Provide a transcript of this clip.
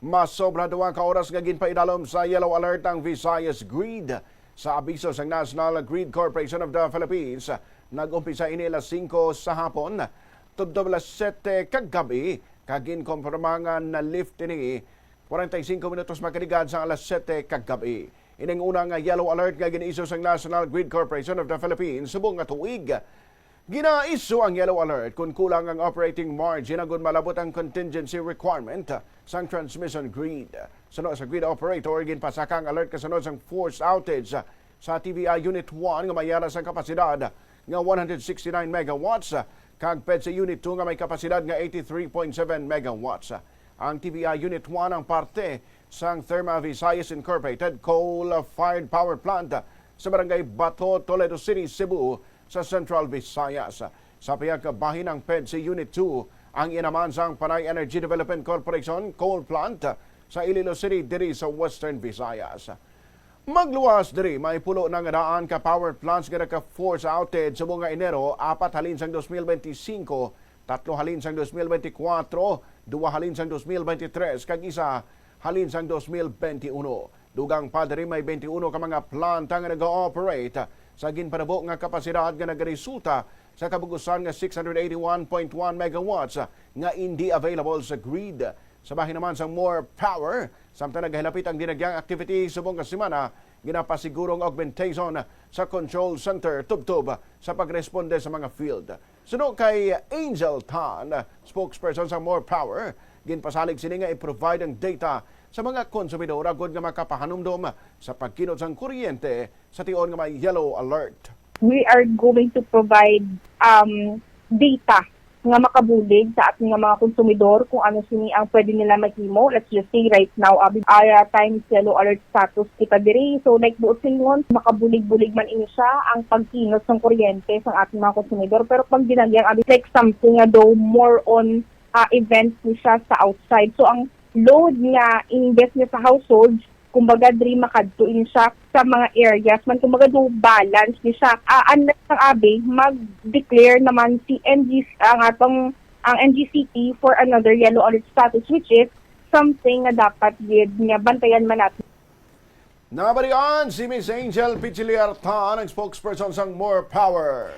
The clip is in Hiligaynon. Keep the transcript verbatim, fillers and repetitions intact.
Masobra duha ka oras nga ginpaidalom sa yellow alert ang Visayas Grid. Sa abiso sang National Grid Corporation of the Philippines, nag-umpisa ini alas singko sa hapon, tubtob alas siyete kagab-i, kag ginkumpirma nga na-lift ini kwarenta y singko minutos makaligad sa alas siyete kagab-i. Ining una nga yellow alert nga gin-issue sang National Grid Corporation of the Philippines subong nga tuig. Gina-issue ang yellow alert kon kulang ang operating margin agud malabot ang contingency requirement sang transmission grid. Suno sa grid operator, ginpasaka ang alert kasunod sang forced outage sa T V I Unit one nga may alas sang kapasidad nga one hundred sixty-nine megawatts kag PEDCE Unit two nga may kapasidad nga eighty-three point seven megawatts. Ang T V I Unit one ang parte sang Therma Visayas Incorporated coal-fired power plant sa Barangay Bato, Toledo City, Cebu, sa Central Visayas. Sa pihak bahin, ang PEDCE Unit two ang iya naman sang Panay Energy Development Corporation coal plant sa Iloilo City, diri sa Western Visayas. Magluwas diri, may pulo na nga daan ka power plants nga naka-force outage subong nga Enero apat halin sang dos mil benti singko, tatlo halin sang dos mil benti kwatro, duwa halin sang dos mil benti tres, kag isa halin sang dos mil benti uno. Dugang pa diri, may benti uno ka mga planta nga nag-ooperate sa ginpanabo nga kapasidad nga nagaresulta sa kabug-usan nga six hundred eighty-one point one megawatts nga indi available sa grid. Sa bahin naman sang More Power, samtang nagahilapit ang dinagyang activity subong nga semana, ginapasiguro ang augmentation sa control center tubtob sa pagresponde sa mga field. Suno kay Angel Tan, spokesperson sa More Power, ginpasalig sini nga i-provide ang data sa mga konsumidor agud nga makapahanumdom sa pagkinot sang kuryente sa tion nga may yellow alert. We are going to provide, um, data nga makabulig sa aton nga mga konsumidor kung ano sini ang pwede nila mahimo. Let's just say right now, abi, ah, times yellow alert status kita diri. So, like, buot silingon, makabulig-bulig man ini siya ang pagkinot sang kuryente sang aton mga konsumidor. Pero pag ginagyang, abi, like, something nga daw more on, ah, events ni siya sa outside. So, ang load nga imbes niya sa household, kumbaga, diri makadto ini siya sa mga areas man, kumbaga, do balance ni siya. Ah, unless ang, abi, mag-declare naman si N G, ang atong, ang N G C P for another yellow alert status, which is something nga dapat gid nga bantayan man natin. Nabalian si Miss Angel Pichiliar Tan, ang spokesperson sang More Power.